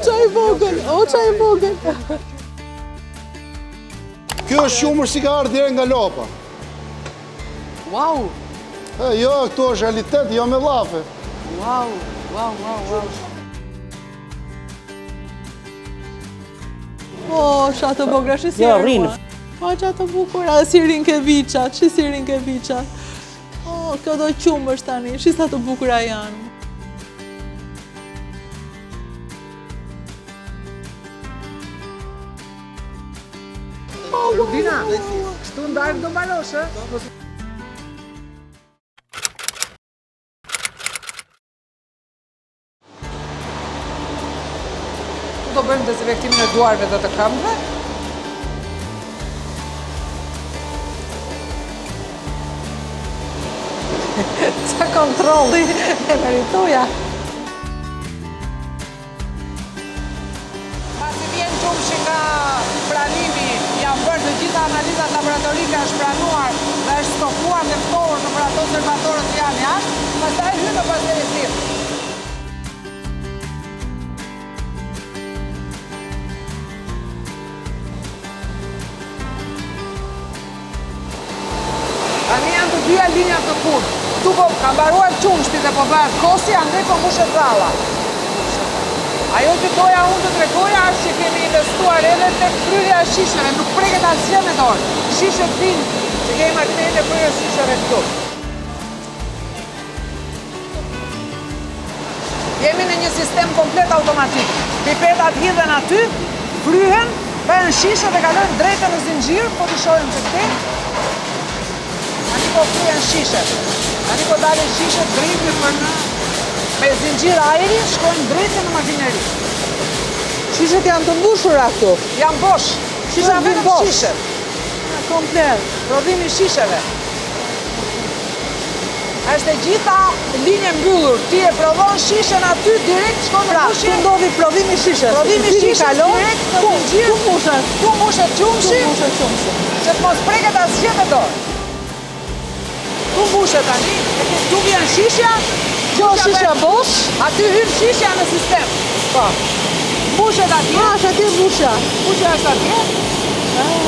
ça i vogël, o ça i vogël. Kjo është qumësht si ka ardhë direkt nga lopa. Wow! E, jo, këtu është realitet, jo me llafe. Wow, wow, wow, wow. Po, ça të bukura, shi si Jo, rrinë. Po, ça të bukura, si rrinë ke viçat, shi si rrinë ke viçat. O, kjo do qumësht tani, shi sa të bukura janë. Rubina, kështu ndarë do mbarosh, ë? Këtu do bëjmë dezinfektimin e duarve dhe të këmbëve. Ça kontrolli e meritoja. Pasi vjen qumështi nga pranimi, janë bërë të gjitha analizat laboratorike, është pranuar dhe është stokuar dhe ftohur nëpër ato serbatorët që janë jashtë, pastaj hyn në pasterizim. Tani janë të dyja linjat në punë. Këtu po ka mbaruar qumështi dhe po bëhet kosi, andej po mbushet dhalla. Ajo që doja unë të tregoja është që kemi investuar edhe tek fryrja e shisheve, nuk preket asgjë me dorë. Shishet vijnë që kemi makinerinë e fryrjes shisheve këtu. Jemi në një sistem komplet automatik. Pipetat hidhen aty, fryhen, bëhen shishe dhe kalojnë drejt në zinxhir, po të shohim të këtej. Tani po fryhen shishet. Tani po dalin shishet drejt për në me zinxhir ajri, shkojnë drejt në makineri. Shishet janë të mbushura këtu. Janë bosh. Shishet janë vetëm bosh. shishet. Komplet. Prodhimi i shisheve. Është e gjitha linjë e mbyllur. Ti e prodhon shishen aty direkt shkon në Pra, mbushje. ku ndodhi prodhimi i shishes? Prodhimi i shishes kalon, direkt në ku, zinxhir. Ku mbushet? Ku mbushet qumshi? Ku mbushet qumshi? Që të mos preket asgjë me dorë. Ku mbushet tani? E ke këtu vjen shishja? Kjo është shishja bosh? Aty hyn shishja në sistem. Po. Mbushet atje. Ah, është atje mbushja. Mbushja është atje.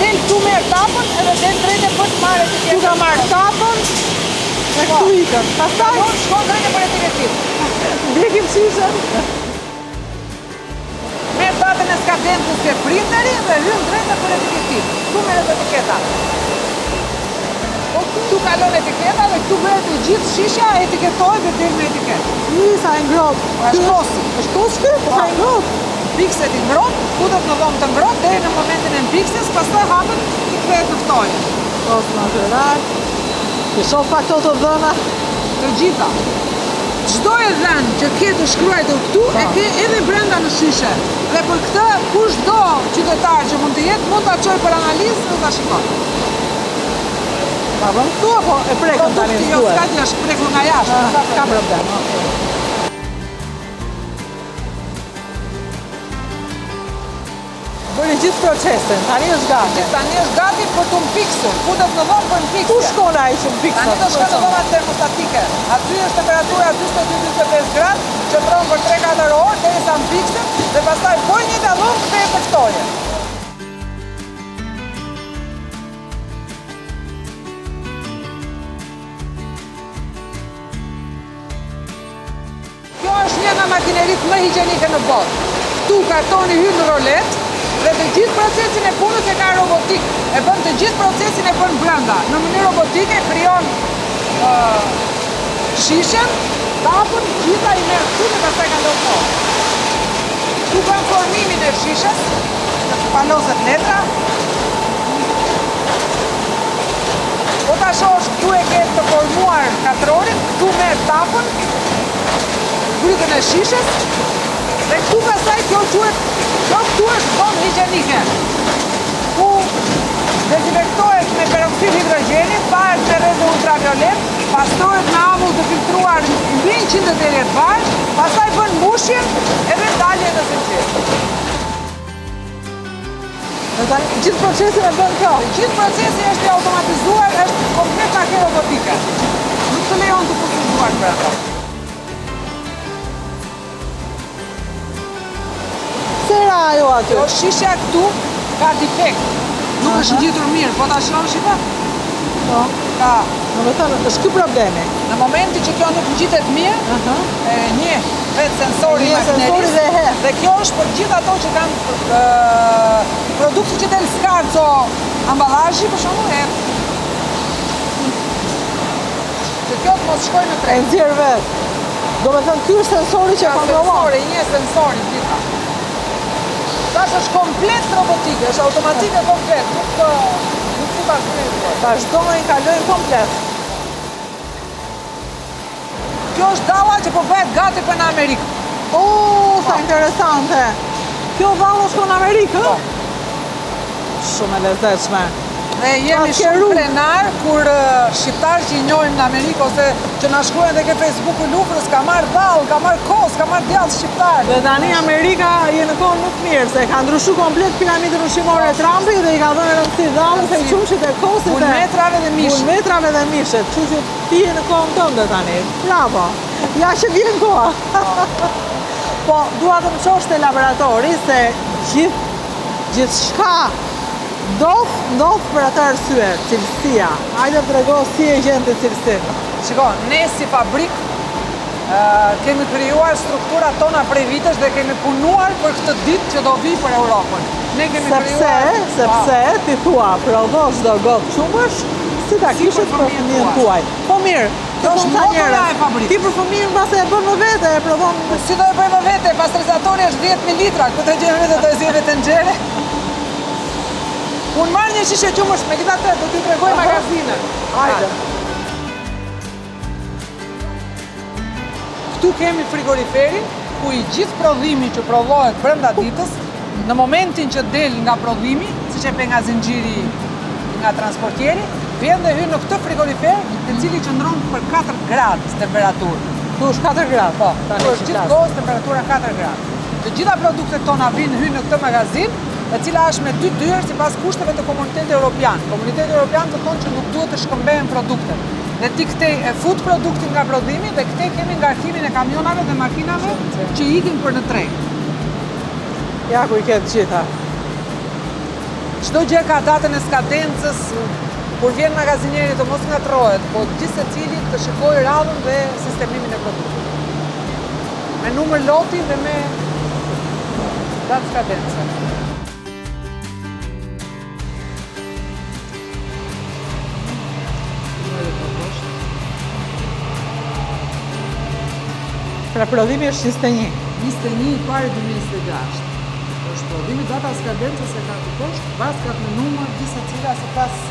Del këtu merr tapën edhe del drejt e për të marrë etiketën. Këtu ka marrë tapën. E Po. këtu ikën. Pastaj Kalon, shkon drejt e për etiketim. ndjekim shishen. Merr datën e skadencës te printeri dhe hyn drejt e për etiketim. Këtu merret etiketa. Po këtu kalon etiketa dhe këtu bëhet e gjithë shishja, etiketohet dhe del me etiketë. I, sa e ngrohtë. Po, është kosi. Është kos ky? Po sa e ngrohtë. Mpikset i ngrohtë, futet në dhomë të ngrohtë deri në momentin e mpiksjes, pastaj hapet i kthehet në ftohje. Kos natyral. Të shoh pak këto të dhëna. Të gjitha. Çdo e dhënë që ke të shkruajtur këtu, e ke edhe brenda në shishe. Dhe për këtë, kushdo qytetar që mund të jetë, mund ta çojë për analizë dhe ta shikojë. Ta vëmë këtu apo e Po prekëm tani dukti jo, s'duhet? s'ka gjë, është prekur nga jashtë, Ah, s'ka S'ka problem. Bëri gjithë procesin, tani është gati. Tani është gati për të mpiksur, futet në dhomë për mpiksje. Ku shkon ai që mpikset? Tani do shkon në dhomat termostatike. Aty është temperatura 42-45 gradë, qëndron për 3-4 orë derisa mpikset dhe pastaj po e njëjta dhomë kthehet në ftohje. Kjo është një nga makineritë më higjienike në botë. Këtu kartoni hyn në rolet dhe të gjithë procesin e punës e ka robotik. E bën të gjithë procesin e bën brenda. Në mënyrë robotike krijon ë shishen, tapën, gjitha i merr këtu dhe pastaj kalon kohë. Këtu bën formimin e shishes, që të paloset letra. Po ta shohësh këtu e ke të formuar katrorin, këtu merr tapën, grykën e shishes, dhe këtu pastaj kjo quhet, kjo këtu është dhomë higjienike, ku dezinfektohet me peroksid hidrogjeni, thahet me rreze ultraviolet, pastrohet me avull të filtruar mbi 180 bar, pastaj bën mbushjen edhe daljen në zinxhir. Dhe tani gjithë procesin e bën kjo. Gjithë procesi është i automatizuar, është komplet makinë robotike. Nuk të lejon të fusësh duart brenda. aty. Kjo shishja këtu ka defekt. Nuk është ngjitur mirë, po ta shohësh shife? Po. Ka. Domethënë, është ky problemi. Në momentin që kjo nuk ngjitet mirë, e njeh vetë sensori i makinerisë. Dhe hedh. Dhe kjo është për gjithë ato që kanë produkti që del skarco ambalazhi, për shembull, e Që kjo të mos shkojë në treg. E nxjerr vetë. Domethënë, ky është sensori që e kontrollon. Sensori, një sensori gjitha. Tash është komplet robotike, është automatike komplet, nuk nuk fut asnjë duar. Vazhdojnë, kalojnë komplet. Kjo është dalla që po bëhet gati për në Amerikë. O, sa po. interesante. Kjo dalla shkon në Amerikë, Po. Shumë e lezetshme. Dhe jemi shumë krenar kur shqiptarë që i njohim në Amerikë ose që na shkruajnë dhe ke Facebooku Lufrës, ka marrë dallë, ka marrë kos, ka marrë djathë shqiptar. Dhe tani Amerika je në kohën më të mirë, se ka ndryshu komplet piramidën ushqimore Trumpi dhe i ka dhënë rëndësi dallës e qumështit e kosit e bulmetrave dhe mishit. Bulmetrave dhe mishit, kështu që ti je në kohën tënde tani. Bravo. Ja që vjen koha. Po, dua të më çosh te laboratori se gjithë gjithçka ndodh, ndodh për atë arsye, cilësia. Hajde më trego si e gjen ti cilësinë. Shiko, ne si fabrikë kemi krijuar strukturat tona prej vitesh dhe kemi punuar për këtë ditë që do vijë për Europën. Ne kemi krijuar sepse sepse ti thua, prodho çdo gotë qumësht, si ta kishit për fëmijën tuaj. Po mirë, Kjo është motoja e fabrikës. Ti për fëmijën mbase e bën më vete, e prodhon. Po si do e bëj më vete, pasterizatori është 10 mijë litra, ku të gjej vete do e ziej me tenxhere. Unë marr një shishe qumësht, megjithatë do t'ju tregoj magazinën. Hajde. Këtu kemi frigoriferin, ku i gjithë prodhimi që prodhohet brenda ditës, në momentin që del nga prodhimi, siç e pe nga zinxhiri nga transportieri, vjen dhe hyn në këtë frigorifer, i cili qëndron për 4 gradë temperaturë. Këtu është 4 gradë? Po, këtu është gjithë kohës temperatura 4 gradë. Të gjitha produktet tona vijnë hyjnë në këtë magazinë, e cila është me dy dyer sipas kushteve të Komunitetit Europian. Komuniteti Europian të thonë që nuk duhet të shkëmbehen produktet. Dhe ti këtej e fut produktin nga prodhimi dhe këtej kemi ngarkimin e kamionave dhe makinave që ikin për në treg. Ja ku i ke të gjitha. Çdo gjë ka datën e skadencës, kur vjen magazinieri të mos ngatërrohet, po gjithsecili të shikojë radhën dhe sistemimin e produktit. Me numër loti dhe me datë skadence. Pra prodhimi është 21. 21 i pari 2026. Është prodhimi data skadencës e ka të poshtë, vaskat me numër gjithsecila sipas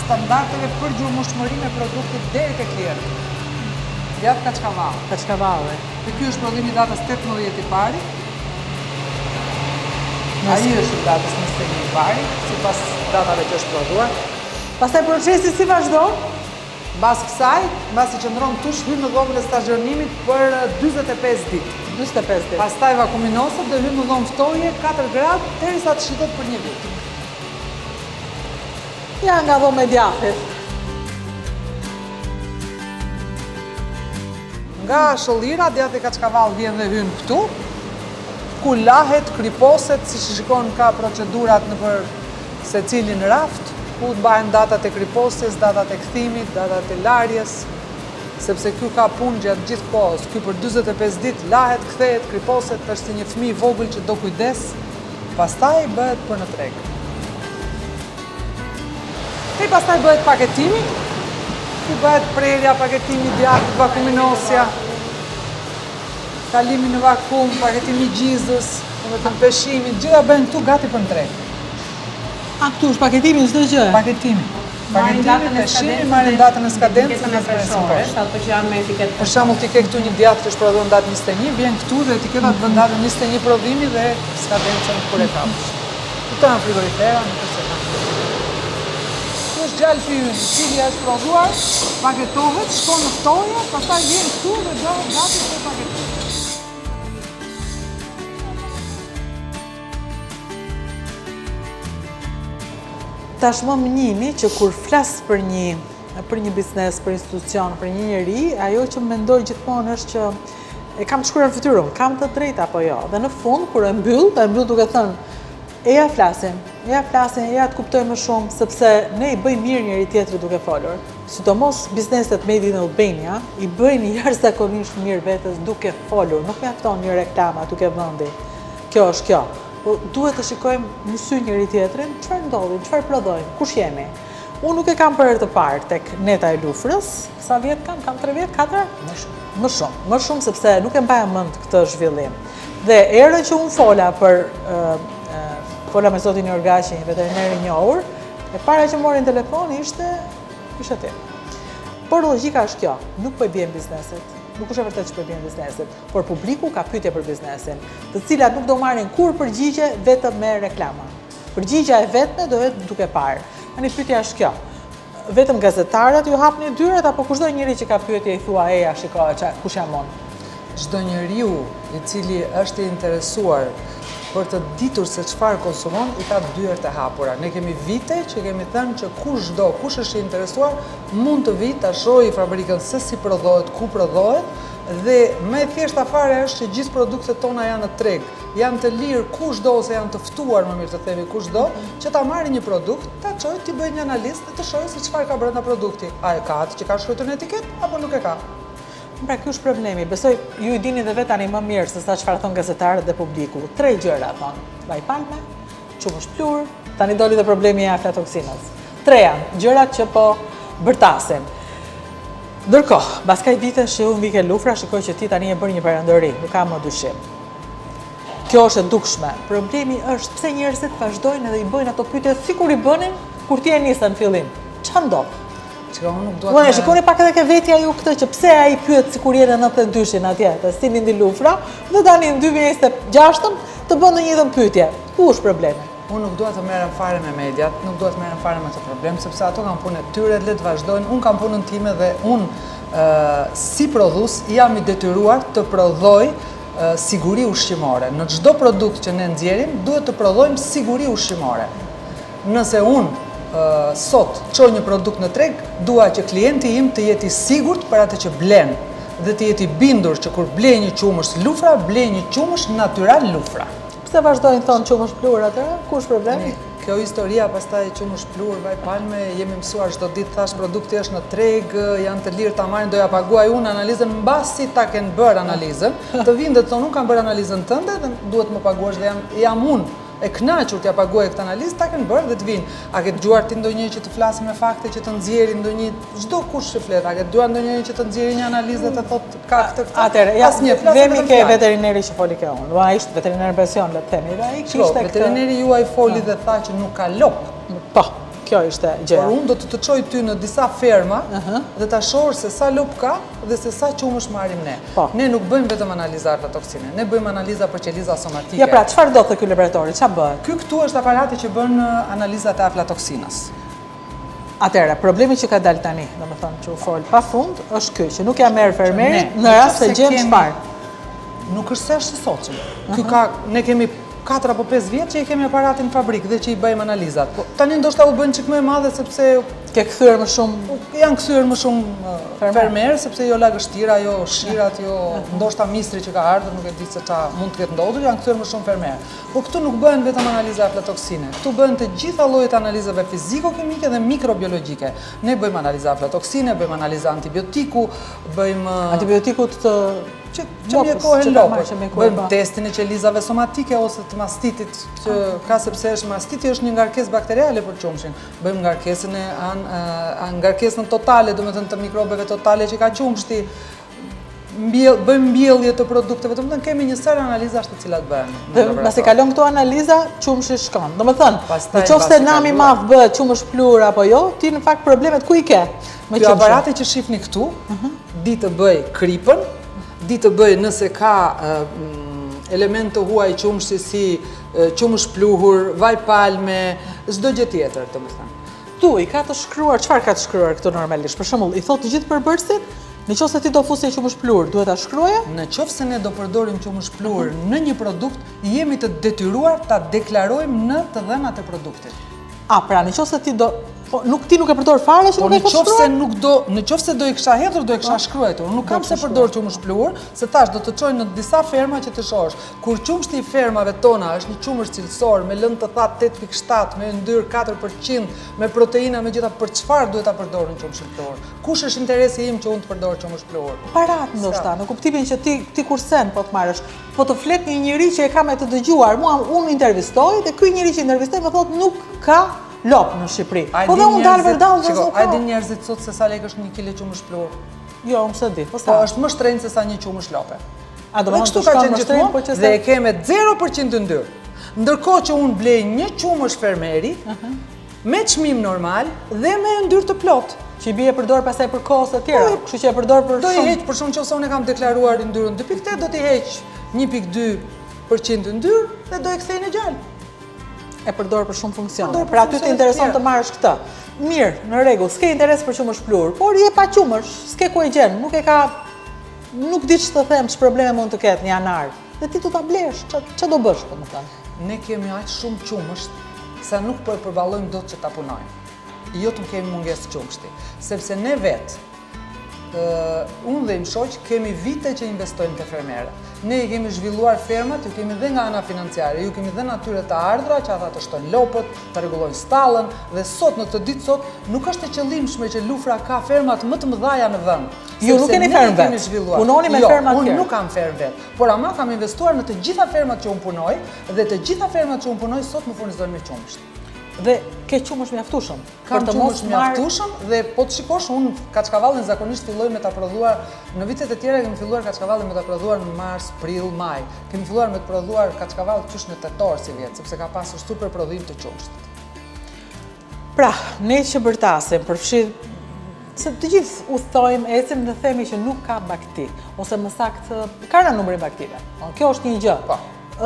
standardeve për gjurmueshmërinë e produktit deri te klienti. Djathë kaçkavall. Kaçkavalli. Dhe ky është prodhimi i datës 18 i pari. Ai është i datës 21 i pari, sipas datave që është prodhuar. Pastaj procesi si vazhdon? Mbas kësaj, mbasi qëndron këtu, hyn në dhomën e stazhionimit për 45 ditë. 45 ditë. Pastaj vakuminoset dhe hyn në dhomë ftohje 4 gradë derisa të shitet për një vit. Ja nga dhoma e djathit. Nga shëllira, djathi kaçkavall vjen dhe hyn këtu, ku lahet, kriposet, siç shikon ka procedurat nëpër secilin raft, ku mbahen datat e kriposjes, datat e kthimit, datat e larjes, sepse ky ka punë gjatë gjithë kohës. Ky për 45 ditë lahet, kthehet, kriposet, është si një fëmijë i vogël që do kujdes, pastaj bëhet për në treg. Te pastaj bëhet paketimi, ku bëhet prerja, paketimi i djathit, vakuminosja, kalimi në vakum, paketimi i gjizës, domethënë peshimi, gjitha bëhen këtu gati për në treg. A këtu është paketimi çdo gjë? Paketimi. Paketimi, peshimi, marrin datën e skadencës e zbresin poshtë. Ato që janë me etiketë. Për shembull ti ke këtu një djathë që është prodhuar në datë 21, vjen këtu dhe etiketa të vën datën 21 prodhimi dhe skadencën kur e kapësh. Këto janë frigorifera, nuk është se kanë. Kjo është gjalpi ynë, i cili është prodhuar, paketohet, shkon në ftohje, pastaj vjen këtu dhe bëhet gati për paketim. Tashmë më njihni që kur flas për një për një biznes, për institucion, për një njeri, ajo që mendoj gjithmonë është që e kam të shkruar në fytyrë unë, kam të drejtë apo jo. Dhe në fund kur e mbyll, e mbyll duke thënë, Eja flasim, eja flasim, eja të kuptojmë më shumë, sepse ne i bëjmë mirë njëri tjetrit duke folur. Sidomos bizneset Made in Albania i bëjnë jashtëzakonisht mirë vetes duke folur, nuk mjafton një reklamë aty ke vendi. Kjo është kjo. Po duhet të shikojmë në sy njëri tjetrin, çfarë ndodhin, çfarë prodhojmë, kush jemi. Unë nuk e kam për herë të parë tek Neta e Lufrës, sa vjet kam, kam 3 vjet, 4? Më shumë. Më shumë, më shumë sepse nuk e mbaja mend këtë zhvillim. Dhe erën që unë fola për, fola me zotin Jorgaqi, një veteriner i njohur, e para që mori në telefon ishte, ishte ti. Por logjika është kjo, nuk po i bien bizneset, nuk është e vërtetë që po i bien bizneset, por publiku ka pyetje për biznesin, të cilat nuk do marrin kurrë përgjigje vetëm me reklama. Përgjigja e vetme do jetë duke parë. Tani pyetja është kjo. Vetëm gazetarët ju hapni dyert apo kushdo njeri që ka pyetje i thua eja shiko ça kush jam unë? Çdo njeriu i cili është i interesuar për të ditur se çfarë konsumon, i ka dyert e hapura. Ne kemi vite që kemi thënë që kushdo, kush është i interesuar, mund të vijë ta shohë fabrikën se si prodhohet, ku prodhohet dhe më e thjeshta fare është që gjithë produktet tona janë në treg. Janë të lirë kushdo ose janë të ftuar më mirë të themi kushdo që ta marrë një produkt, ta çojë, t'i bëjë një analizë dhe të shohë se çfarë ka brenda produkti. A e ka atë që ka shkruar në etiketë apo nuk e ka? Pra ky është problemi. Besoj ju i dini dhe vetë tani më mirë se sa çfarë thonë gazetarët dhe publiku. Tre gjëra thonë. Vaj palme, qumësht pluhur, tani doli dhe problemi i aflatoksinës. Tre janë gjërat që po bërtasin. Ndërkohë, mbas kaq vitesh që unë vij ke Lufra, shikoj që ti tani je bërë një perandori, nuk ka më dyshim. Kjo është e dukshme. Problemi është pse njerëzit vazhdojnë edhe i bëjnë ato pyetje sikur i bënin kur ti e nise në fillim. Ça ndodh? Çka unë nuk dua të. E shikoni pak edhe ke vetja ju këtë që pse ai pyet sikur je në 92-shin atje, te si lindi Lufra, dhe tani në 2026-ën të bën të njëjtën pyetje. Ku është problemi? Unë nuk dua të merrem fare me mediat, nuk dua të merrem fare me këtë problem, sepse ato kanë punën e tyre, le të vazhdojnë. Unë kam punën time dhe unë si prodhues jam i detyruar të prodhoj siguri ushqimore. Në çdo produkt që ne nxjerrim, duhet të prodhojmë siguri ushqimore. Nëse unë sot çoj një produkt në treg, dua që klienti im të jetë i sigurt për atë që blen dhe të jetë i bindur që kur ble një qumësht lufra, ble një qumësht natyral lufra. Pse vazhdojnë thonë qumësht pluhur atëherë? Ku është problemi? Kjo historia pastaj qumësht pluhur, vaj palme, jemi mësuar çdo ditë, thash produkti është në treg, janë të lirë ta marrin, do ja paguaj unë analizën mbasi ta kenë bërë analizën, të vijnë dhe të thonë unë kam bërë analizën tënde dhe duhet më paguash dhe jam, jam unë e kënaqur t'ja paguaj këtë analizë, ta kenë bërë dhe të vijnë. A ke dëgjuar ti ndonjë që të flasë me fakte, që të nxjerrë ndonjë çdo kush që flet, a ke dëgjuar ndonjë që të nxjerrë një analizë dhe të thotë ka këtë këtë? Atëherë, ja, vemi ke veterineri që foli ke unë. Do ai ishte veteriner në pension, le të themi, dhe ai kishte këtë. Veterineri juaj foli dhe tha që nuk ka lopë. Po, kjo ishte gjëja. Por unë do të të çoj ty në disa ferma dhe ta shohësh se sa lopë ka dhe se sa qumësht marrim ne. Po. Ne nuk bëjmë vetëm analiza aflatoksine, ne bëjmë analiza për qeliza somatike. Ja pra, çfarë do te ky laboratori, çfarë bëhet? Ky këtu është aparati që bën analizat e aflatoksinës. Atëherë, problemi që ka dalë tani, domethënë që u fol pa fund, është ky, që nuk ja merr fermerit në rast se gjen çfarë. Nuk është se është i sotshëm. Ky ka, ne kemi 4 apo 5 vjet që i kemi aparatin në fabrikë dhe që i bëjmë analizat. Po, tani ndoshta u bën çik më e madhe sepse ke kthyer më shumë janë kthyer më shumë fermerë sepse jo lagështira, jo shirat, jo ndoshta misri që ka ardhur, nuk e di se ça mund të ketë ndodhur, janë kthyer më shumë fermerë. Po këtu nuk bëhen vetëm analiza aflatoksine, këtu bëhen të gjitha llojet e analizave fiziko-kimike dhe mikrobiologjike. Ne bëjmë analiza aflatoksine, bëjmë analiza antibiotiku, bëjmë Antibiotikut të që që mjekohen lopët. Bëjmë po. testin e qelizave somatike ose të mastitit që ah. ka sepse është mastiti është një ngarkesë bakteriale për qumështin. Bëjmë ngarkesën e an, ngarkesën totale, domethënë të mikrobeve totale që ka qumështi mbjell, bëjmë mbjellje të produkteve, domethënë kemi një sërë analizash të cilat bëhen. Dhe mbasi kalon këto analiza, qumështi shkon. Domethënë, në qoftë se nami i madh bëhet qumësht pluhur apo jo, ti në fakt problemet ku i ke? Me Ky aparati që shifni këtu, mhm. di të bëjë kripën, di të bëjë nëse ka element të huaj qumështi si qumësht pluhur, vaj palme, çdo gjë tjetër, domethënë. Këtu i ka të shkruar, çfarë ka të shkruar këtu normalisht? Për shembull, i thotë të gjithë përbërësit, në qoftë se ti do fusje qumësht pluhur, duhet ta shkruaje? Në qoftë se ne do përdorim qumësht pluhur në një produkt, jemi të detyruar ta deklarojmë në të dhënat e produktit. A, pra, në qoftë se ti do... Po nuk ti nuk e përdor fare që po, nuk e ke shkruar? Po në qoftë se nuk do, në qoftë se do i kisha hedhur, do e kisha po. shkruajtur. Unë nuk kam se përdor qumësht pluhur, se tash do të çoj në disa ferma që të shohësh. Kur qumështi i fermave tona është një qumësht cilësor me lëndë të thatë 8.7, me yndyrë 4%, me proteina me gjitha, për çfarë duhet ta përdor unë qumështin pluhur? Kush është interesi im që unë të përdor qumësht pluhur? Parat ndoshta, në kuptimin që ti ti kursen po të marrësh. Po të flet një njeri që e ka me të dëgjuar, mua unë intervistoj dhe ky njeri që intervistoj më thotë nuk ka lopë në Shqipëri. Po dhe unë dalë vërdallë dhe nuk ka. A e din njerëzit sot se sa lekë është një kile qumësht pluhur? Jo, unë s'e di. Po, po është më shtrenjtë se sa një qumësht lope. A do të kështu ka qenë gjithmonë po që se... dhe e ke me 0% yndyrë. Ndërkohë që unë blej një qumësht fermeri, me çmim normal dhe me yndyrë të plotë. Që i bie e përdor pastaj për kos e tjera, po, kështu që e përdor për shumë. Do i heq, për shembull nëse unë e kam deklaruar yndyrën 2.8, do t'i heq 1.2% yndyrë dhe do e kthej në gjalpë. E përdor për shumë funksione. Pra ty të intereson të marrësh këtë. Mirë, në rregull, s'ke interes për qumësht pluhur, por je pa qumësht, s'ke ku e gjen, nuk e ka nuk di ç'të them, ç'probleme mund të ketë në janar. Dhe ti do ta blesh, ça do bësh, domethënë? Ne kemi aq shumë qumësht sa nuk po e përballojmë dot që ta punojmë. Jo të kemi mungesë qumështi, sepse ne vetë unë dhe im shoq kemi vite që investojmë te fermerët. Ne i kemi zhvilluar fermat, ju kemi dhe nga ana financiare, ju kemi dhënë atyre të ardhura që ata të shtojnë lopët, të rregullojnë stallën dhe sot në këtë ditë sot nuk është e qëllimshme që Lufra ka fermat më të mëdhaja në vend. Ju nuk keni fermë vetë, punoni me jo, fermat tjera. Unë nuk kam fermë vetë, por ama kam investuar në të gjitha fermat që unë punoj dhe të gjitha fermat që unë punoj sot më furnizojnë me qumësht. Dhe ke qumësht mjaftueshëm. Kam qumësht mjaftueshëm dhe po të shikosh unë kaçkavallin zakonisht filloj me ta prodhuar në vitet e tjera kemi filluar kaçkavallin me ta prodhuar në mars, prill, maj. Kemi filluar me të prodhuar kaçkavall qysh në tetor sivjet, sepse ka pasur super prodhim të qumështit. Pra, ne që bërtasim, përfshi se të gjithë udhëtojmë, ecim dhe themi që nuk ka bagëti, ose më saktë, ka rënë numri i bagëtive. Kjo është një gjë. Po.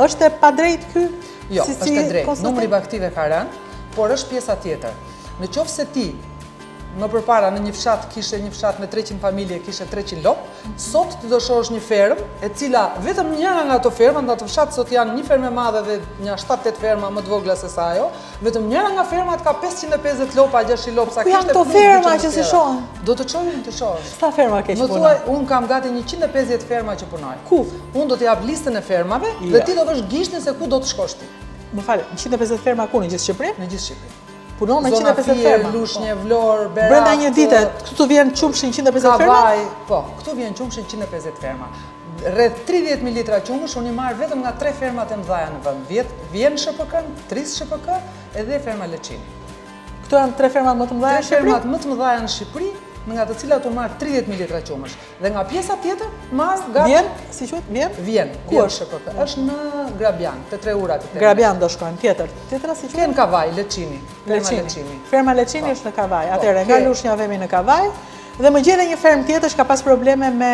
Është e padrejtë ky? Jo, është e drejtë. Numri i bagëtive ka rënë, por është pjesa tjetër. Në qoftë se ti më përpara në një fshat kishe një fshat me 300 familje, kishe 300 lopë, sot ti do shohësh një fermë, e cila vetëm njëra nga ato ferma, në atë fshat sot janë një fermë e madhe dhe një 7-8 ferma më të vogla se sa ajo, vetëm njëra nga fermat ka 550 lopë, 600 lopë, sa kishte. Ku janë këto ferma që s'i shoh? Do të çoj unë të shohësh. Sa ferma ke që punon? Më thuaj, unë kam gati 150 ferma që punoj. Ku? Unë do të jap listën e fermave dhe ti do vësh gishtin se ku do të shkosh ti. Më fal, 150 ferma ku në gjithë Shqipërinë? Në gjithë Shqipërinë. Punon me 150 ferma. Fier, Lushnje, Vlorë, Berat. Brenda një dite, këtu të vjen qumështi 150 ferma? Kavajë, po, këtu vjen qumështi 150 ferma. Rreth 30.000 litra qumësht, unë i marr vetëm nga tre fermat e mëdhaja në vend. Vjen SHPK, Tris SHPK, edhe ferma Leçini. Këto janë tre fermat më të mëdhaja në Shqipëri? Tre fermat më të mëdhaja në Shqipëri, nga të cilat unë marr 30.000 litra qumësht. Dhe nga pjesa tjetër, marr gati... Vjen? Si quhet? Vjen? Vjen. Ku është? SHPK. Është në Grabian, te Tre Urat. Grabian do shkojmë. Tjetër. Tjetra si quhet? Ke në Kavajë, Leçini. Ferma Leçini. Ferma Leçini po. është në Kavajë. Po, Atëherë, nga Lushnja vemi në Kavajë. Dhe më gjej dhe një fermë tjetër që ka pas probleme me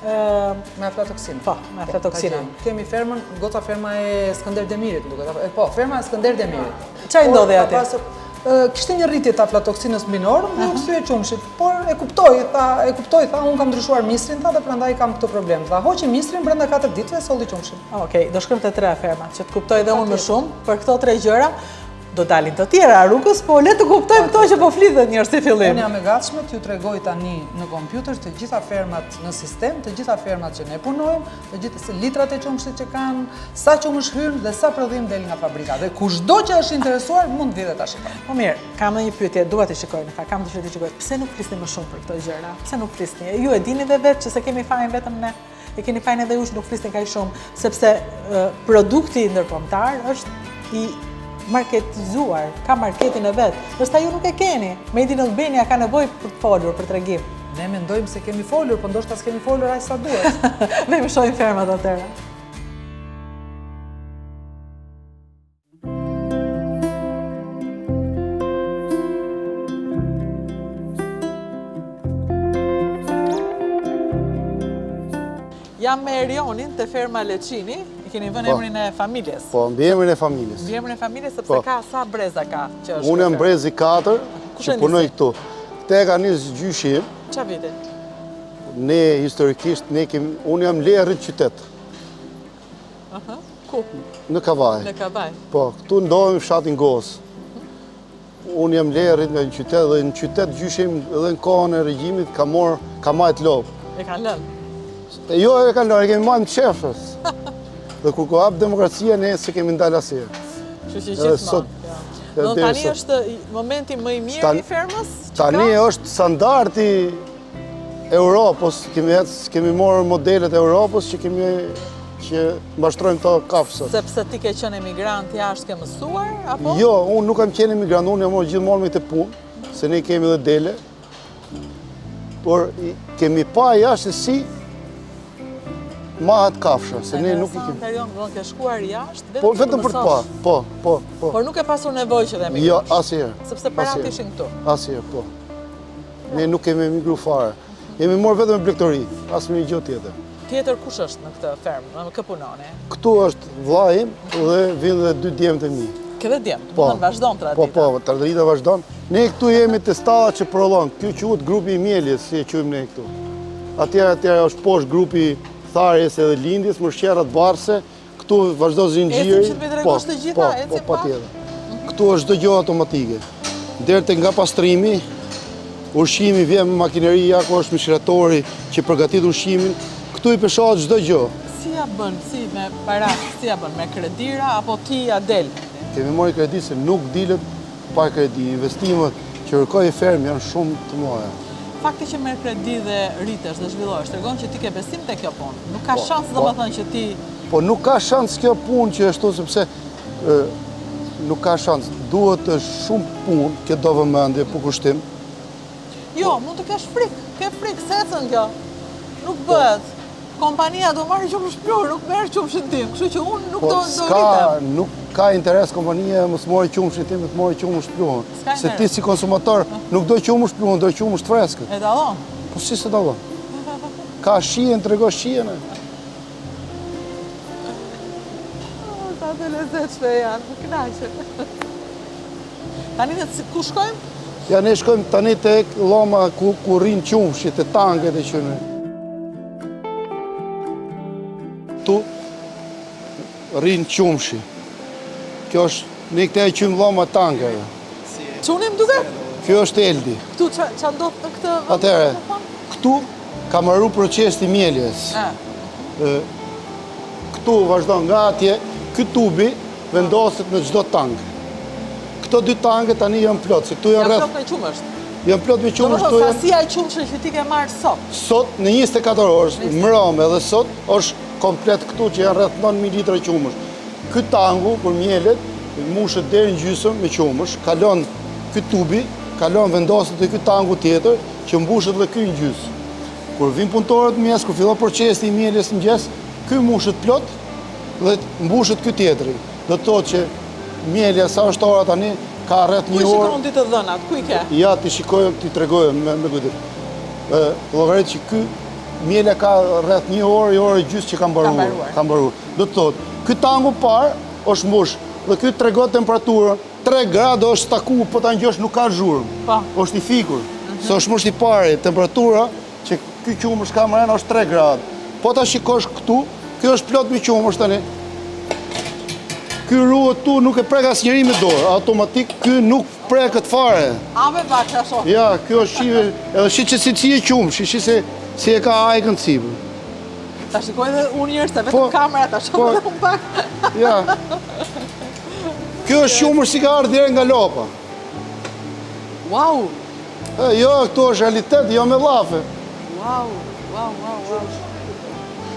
Me aflatoksinë. Po, me po, aflatoksinën. Kemi fermën, goca ferma e Skënder Demirit, duket. Po, ferma e Skënder Demirit. Ça i ndodhi atje? Kishte një rritje të aflatoksinës mbi normë dhe u kthye qumështit, por e kuptoi, tha, e kuptoi, tha, unë kam ndryshuar misrin, tha, dhe prandaj kam këtë problem. Tha, hoqi misrin brenda 4 ditëve solli qumështin. Okej, do shkojmë te tre fermat, që të kuptoj dhe unë më shumë për këto tre gjëra. Do dalin të tjera rrugës, po le të kuptojmë këto që po flitet njëherë si fillim. Unë jam e gatshme t'ju tregoj tani në kompjuter të gjitha fermat në sistem, të gjitha fermat që ne punojmë, të gjithë litrat e qumështit që kanë, sa qumësht hyn dhe sa prodhim del nga fabrika. Dhe kushdo që është interesuar mund të vijë dhe ta shikojë. Po mirë, kam edhe një pyetje, dua të shikoj në fakt, kam dëshirë të shikoj. Pse nuk flisni më shumë për këto gjëra? Pse nuk flisni? Ju e dini dhe vetë që s'e kemi fajin vetëm ne. E keni fajin edhe ju që nuk flisni kaq shumë, sepse produkti ndërkombëtar është i marketizuar, ka marketin e vet, ndërsa ju nuk e keni. Made in Albania ka nevojë për të folur, për tregim. Ne mendojmë se kemi folur, po ndoshta s'kemi folur aq sa duhet. Vemi shohim fermat atëherë. Jam me Erionin te ferma Leçini, i keni vënë po. emrin e familjes. Po, mbiemrin e familjes. Mbiemrin e familjes sepse po. ka sa breza ka që është. Unë jam brezi 4 që punoj këtu. Këtë e ka nisë gjyshi im. Ça viti? Ne, historikisht, ne kemi, unë jam le rrit qytet. Aha, ku? Në Kavajë. Në Kavajë. Po, këtu ndodhemi fshatin Gosë. Unë jam le rrit nga një qytet dhe në qytet gjyshi im edhe në kohën e regjimit ka morë, ka majt lopë. E kanë lënë? E jo e kanë lënë, e kemi majtë në qefës. Dhe kur u hap demokracia, ne s'e kemi ndalë asnjëherë. Kështu që gjithmonë. Do tani është momenti më i mirë i fermës? Tani është standardi Europës, kemi ecë, kemi morë modelet e Europës që kemi që mashtrojmë këto kafshët. Sepse ti ke qenë emigrant jashtë ke mësuar, apo? Jo, unë nuk kam qenë emigrant, unë jam gjithmonë me këtë punë, se ne kemi dhe dele, por kemi pa jashtë se si mahet kafsha, se ne nuk i kemi. Interesant, do ke shkuar jashtë, vetëm po, vetëm për të pa, po, po, po. Por nuk ke pasur nevojë që të emigrosh. Jo, asnjëherë. Sepse paratë ishin këtu. Asnjëherë, po. Ne nuk kemi emigru fare. Jemi morë vetëm me blegtori, as me një gjë tjetër. Tjetër kush është në këtë fermë, me kë punoni? Këtu është vllai im dhe vijnë dhe dy djemtë e mi. Ke dhe djemë, po, të vazhdon tradita. Po, po, tradita vazhdon. Ne këtu jemi te stalla që prodhon, kjo quhet grupi i mjeljes, si e quajmë ne këtu. Atje, atje është poshtë grupi tharjes edhe lindjes, mëshqerrat barse, Këtu vazhdon zinxhiri. Ecim që të m'i tregosh të gjitha, po, ecim po, patjetër. Këtu është çdo gjë automatike. Deri te nga pastrimi, ushqimi vjen me makineri, ja ku është mishratori që përgatit ushqimin. Këtu i peshohet çdo gjë. Si ja bën, si me para, si ja bën, me kredira, apo ti ja del? Kemi marrë kredi se nuk dilet Pa kredi, investimet që kërkon fermë janë shumë të mëdha. Fakti që merr kredi dhe rritesh dhe zhvillohesh, tregon që ti ke besim te kjo punë. Nuk ka po, shans po. domethënë që ti Po nuk ka shans kjo punë që ashtu sepse nuk ka shans. Duhet shumë punë, kjo do vëmendje, përkushtim. Jo, mund të kesh frikë, ke frikë, s'ecën kjo. Nuk po. bëhet. Kompania do marrë qumësht pluhur, nuk merr qumështin tim, kështu që unë nuk po, do do rritem. Nuk ka interes kompania mos marrë qumështin tim, të marrë qumësht pluhur. Se ti si konsumator nuk do qumësht pluhur, do qumësht freskët. E dallon. Po si s'e dallon? Ka shijen, trego shijen. Sa të lezetshme janë, më kënaqe. Tani dhe ku shkojmë? Ja, ne shkojmë tani te dhoma ku, ku rrinë qumështi, te tanket e qumështit. Ktu rrinë qumështi. Kjo është, ne këtë e quajmë dhoma e tankeve. Çuni më duket? Kjo është Eldi. Këtu ça, ça ndodh në këtë vend? Atëherë, këtu ka mbaru procesi i mjeljes. Këtu vazhdon nga atje, ky tubi vendoset në çdo tank. Këto dy tanke tani janë plot, se këtu janë rreth... Janë plot me qumësht? Janë plot me qumësht. Domethënë, sasia e qumështit që ti ke marrë sot? Sot, në 24 orë, mbrëmë edhe sot, është komplet këtu që janë rreth 9.000 litra qumësht. Ky tanku, kur mjelet, mushet deri në gjysëm me qumësht, kalon ky tubi, kalon vendoset te ky tanku tjetër, që mbushet dhe ky në gjysë. Kur vijnë punëtorët në mëngjes, kur fillon procesi i mjeljes në mëngjes, ky mushet plot dhe mbushet ky tjetri. Do të thotë që mjelja sa është ora tani, ka rreth një orë. Ku i shikon ti të dhënat, ku i ke? Ja, t'i shikoj, t'i tregoj me, me kujdes. Llogarit që ky mjelja ka rreth një orë, një orë e gjysë që ka mbaruar. Ka mbaruar. Do të thotë, ky tanku i parë është mbush dhe ky tregon temperaturën 3 gradë është staku, po ta ngjosh nuk ka zhurmë. Po. Është i fikur. Mhm. Se është mush i pari, temperatura që ky qumësht ka mrena është 3 gradë. Po ta shikosh këtu, ky është plot me qumësht tani. Ky ruhet këtu nuk e prek asnjeri me dorë, automatik ky nuk preket fare. A me pak ta shoh. Ja, ky është shive, edhe shi që si si e qumështi, shi se si e ka ajkën sipër. Ta shikoj edhe unë njëherë, se vetëm po, kamera ta shoh po, edhe unë pak. Ja. Kjo është qumësht si ka ardhë direkt nga lopa. Wow! E, jo, këtu është realitet, jo me llafe. Wow, wow, wow, wow.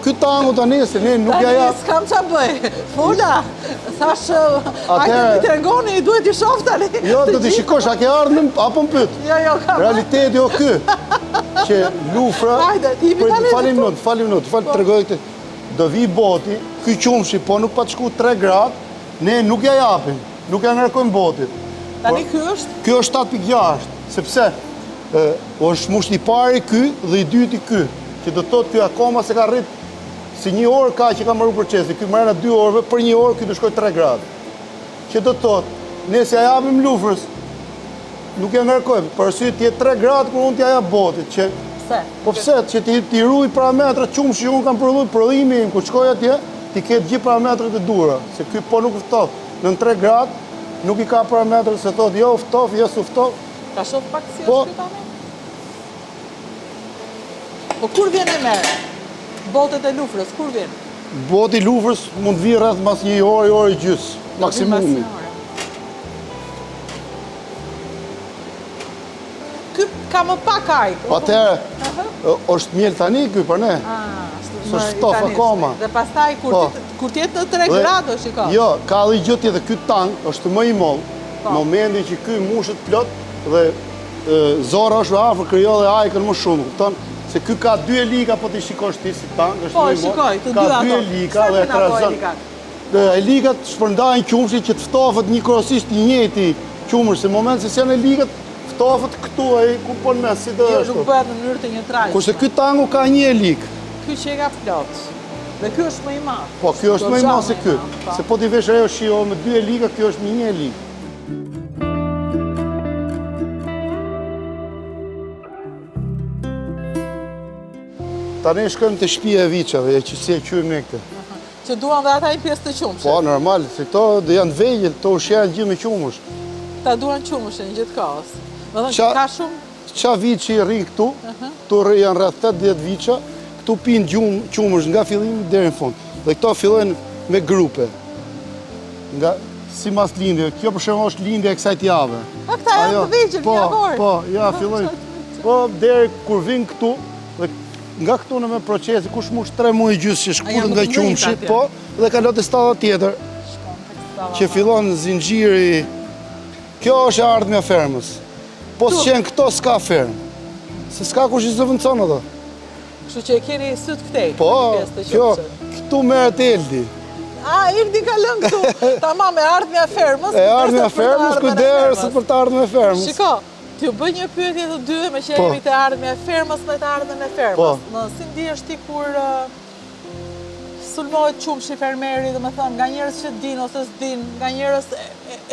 Ky tangu tani, se ne nuk ja ja... Tani, s'kam ça bëj. Fola, thashë, hajde m'i tregoni, duhet t'i shof tani. Jo, do t'i shikosh, a ke ardhë në, apo më pyet? Jo, jo, kam. Realiteti o ky, që lufra... Hajde, ti i tani... Fal minutë, fal minutë, fal, po. tregoj këtë. Do vi boti, ky qumshi, po nuk pat shku 3 gradë, ne nuk ja japim, nuk ja ngarkojmë botit. Tani ky është? Ky është 7.6, sepse është mush i pari ky dhe i dyti ky, që do të thotë ky akoma s'e ka rrit si një orë ka që ka mbaru procesi, ky mrena 2 orëve, për një orë ky do shkoj 3 gradë. Që do të thotë, ne s'ja japim lufrës, nuk ja ngarkojmë, për arsye të jetë 3 gradë kur unë t'ja jap botit, që Pse? Po pse, që t'i, t'i ruj parametrat qumështi që unë kam prodhu, prodhimi im, kur shkoj atje, t'i ketë gjithë parametrat e duhura, se ky po nuk ftoh, nën 3 gradë, Nuk i ka parametrat se thotë jo u ftof, jo s'u ftof. Ta shoh pak si po. është ky tani? Po kur vjen e merr? Botet e Lufrës, kur vjen? Boti i Lufrës mund të vijë rreth mas një orë, orë e gjysë, maksimumi. Ky ka më pak ajkë. Po atëherë, është mjel tani ky për ne. Ah, S'është ftof akoma. Dhe pastaj kur po. kur të jetë në 3 gradë, shiko. Jo, ka edhe gjë tjetër, ky tank është më i mollë. Po. Në momentin që ky mushet plot dhe zorra është afër krijon dhe ajkën më shumë, kupton? Se ky ka dy elika po t'i shikosh ti si tank, është po, më i mollë. Po, shikoj, të dy ato. Ka dy elika dhe e trazon. Dhe elikat shpërndajnë qumështin që të ftofet njëkohësisht i njëjti qumësht, se në moment se s'janë elikat, ftofet këtu ai ku po në mes si të jo, është. Jo, nuk bëhet në mënyrë të njëtrajtshme. Kurse ky tanku ka një elikë. Ky që e ka plot. Dhe ky është më i madh. Po, ky është më i madh se ky. Po. Se po t'i vesh re shiho me dy elika, ky është me një elikë. Tani shkojmë te shtëpia e viçave, e që si e quajmë ne këtë. Që duan dhe ata një pjesë të qumështit. Po, normal, se këto dhe janë vegjël, këto ushqehen gjithë me qumësht. Këta duan qumështin gjithë kohës. Domethënë, ka shumë... Ça viçi rri këtu, këtu rri janë rreth 80 viça, këtu pinë gjumë, qumësht nga fillimi deri në fund. Dhe këto fillojnë me grupe. Nga simas lindjeve. Kjo për shembull është lindja e kësaj jave. A këta janë të vegjël, po, po, ja, fillojnë. Po, deri kur vijnë këtu, dhe Nga këtu në me procesi, kush mush 3 muaj e gjysë që shkëputet nga qumshi, po, dhe kalon te stalla tjetër, që fillon zinxhiri, kjo është e ardhmja e fermës, po s'qenë këto s'ka fermë, se s'ka kush i zëvendëson ato. Kështu që e keni sytë këtej, po, kjo, këtu merret Eldi. A, Eldi ka lënë këtu, tamam e ardhmja e fermës, e ardhmja e fermës, kujdes për të ardhmen e fermës. Shiko, T'ju bëj një pyetje të dyve meqë po. jemi te e ardhmja e fermës me të ardhmen e fermës. Po. Në si ndihesh ti kur sulmohet qumshi fermeri, domethënë, nga njerëz që din ose s'din, nga njerëz,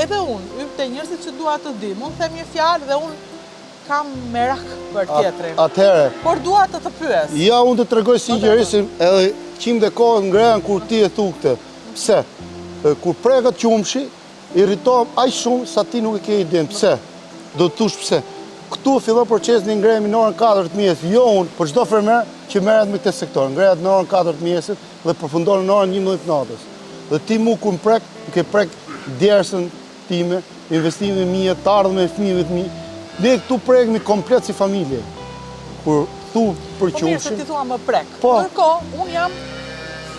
edhe unë, hyj te njerëzit që dua të di, mund të them një fjalë dhe unë kam merak për tjetrin. Atëherë. Por dua të të pyes. Ja, unë të tregoj sinqerisht, edhe qimet e kokës ngrihen kur ti e thu këtë. Pse? Kur preket qumshi, Irritohem aq shumë sa ti nuk e ke idenë. Pse? Do të thush pse. Këtu fillon procesi ne ngrehemi në orën 4 të mëngjesit, jo unë, por çdo fermer që merret me këtë sektor, ngrehet në orën 4 të mëngjesit dhe përfundon në orën 11 të natës. Dhe ti mu kur më prek, më ke prek djersën time, investimin e mia, të ardhmen e fëmijëve të mi. Ne këtu prekemi komplet si familje. Kur thu për qumshin. Po mirë se ti thua më prek. Po. Ndërkohë, unë jam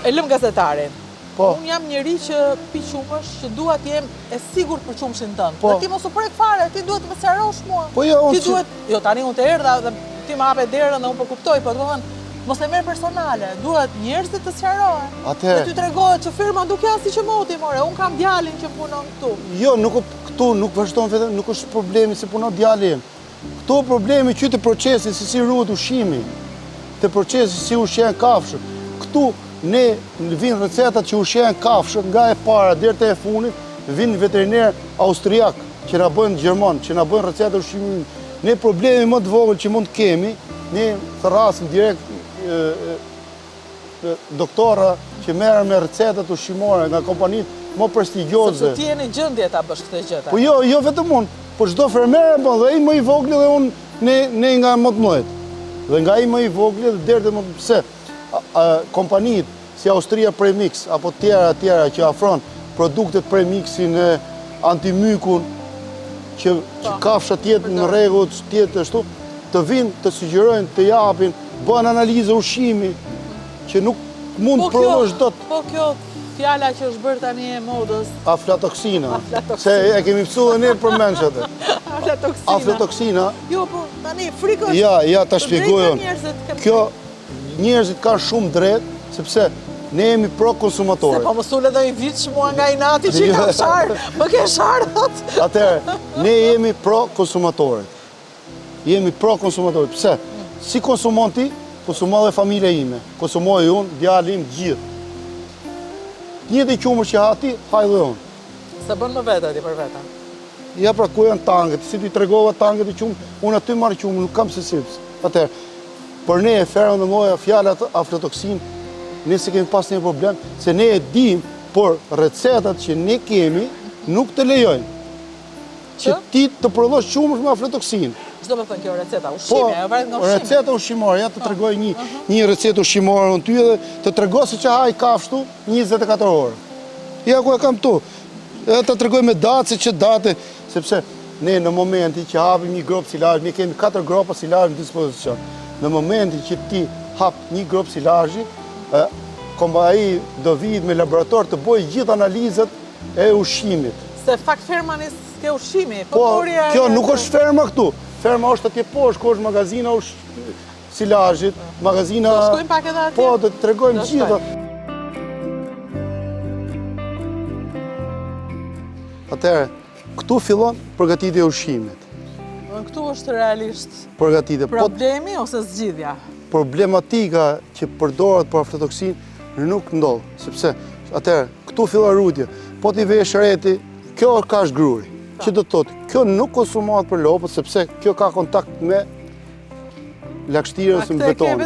e lëm gazetarin. Po. Unë jam njeri që pi qumësht, që dua të jem e sigurt për qumështin tënd. Po. Dhe ti mos u prek fare, ti duhet të më sqarosh mua. Po jo, unë ti duhet, jo tani unë të erdha dhe ti më hape derën dhe unë po kuptoj, po domethënë mos e merr personale, duhet njerëzit të sqarohen. Atëherë. Dhe ty tregohet që firma nuk janë si qëmoti, more, unë kam djalin që punon këtu. Jo, nuk këtu nuk vazhdon vetëm, nuk është problemi se punon djali im. Këtu problemi që te procesi se si ruhet ushqimi, te procesi si ushqehen kafshët. Këtu ne vijnë recetat që ushqehen kafshët nga e para deri te e fundit, vijnë veterinerë austriak që na bëjnë gjerman, që na bëjnë recetat e ushqimit. Ne problemi më të vogël që mund të kemi, ne thërrasim direkt doktora që merren me recetat ushqimore nga kompanitë më prestigjioze. Sepse ti je në gjendje ta bësh këtë gjë tani. Po jo, jo vetëm unë, po çdo fermer e bën dhe ai më i vogli dhe unë ne ne nga më të mëdhenjtë. Dhe nga ai më i vogli dhe deri te më pse kompanitë si Austria Premix apo tjera tjera që afron produktet premixin e antimykun që, që po. kafsha të jetë në rregull, të jetë ashtu, të vinë, të sugjerojnë, të japin, bëhen analiza ushqimi, që nuk mund të po prodhosh dot. Po kjo fjala që është bërë tani e modës. Aflatoksina. Aflatoksina. Se e kemi mësu dhe ne përmendsh atë. Aflatoksina. Aflatoksina. Jo, po, tani, frikë është. Ja, ja, ta shpjegoj unë. Kjo, njerëzit kanë shumë drejt, sepse ne jemi pro konsumatorit. Se po më sule dhe i viç mua nga inati që i kam sharë, më ke sharë, thotë. Atëherë, ne jemi pro konsumatorit. Jemi pro konsumatorit. Pse? Si konsumon ti, konsumon dhe familja ime. Konsumoj unë, djali im, gjithë. Të njëjtin qumësht që ha ti, ha dhe unë. S'e bën më vete ti për vete. Ja pra ku janë tanket, si t'i tregova tanket e qumështit, unë aty marr qumësht, nuk kam se si. Atëherë, për ne e ferma dhe moja, fjala aflatoksinë, ne s'e kemi pas një problem, se ne e dim, por recetat që ne kemi, nuk të lejojnë. Që ti të prodhosh qumësht me aflatoksinë. Ç'do me thënë kjo receta ushqimi, po, ajo varet nga ushqimi. Receta ushqimore, ja të po. tregoj një, një recetë ushqimore unë ty edhe të tregoj se ça ha kafshtu 24 orë. Ja ku e kam këtu. Edhe të tregoj me datë se që datë, sepse ne në momentin që hapim një gropë silazh, ne kemi 4 gropa silazh në dispozicion. Në momentin që ti hap një gropë silazhi, komba ai do vijë me laborator të bojë gjithë analizat e ushqimit. Se fakt ferma nis ke ushqimi, po, po kjo nuk është ferma këtu. Ferma është atje poshtë, ku është magazina ush... silazhit, magazina... Do shkojmë pak edhe atje? Po, do të tregojmë gjithë. Atëherë, këtu fillon përgatitja e ushqimit. Këtu është realisht përgatitje. Po- problemi ose zgjidhja? Problematika që përdoret për aflatoksinë nuk ndodh, sepse atëherë, këtu fillon ruajtja. Po t'i vesh re ti, kjo është kashtë gruri. Që do të thotë, kjo nuk konsumohet për lopët, sepse kjo ka kontakt me lagështirë ose me beton.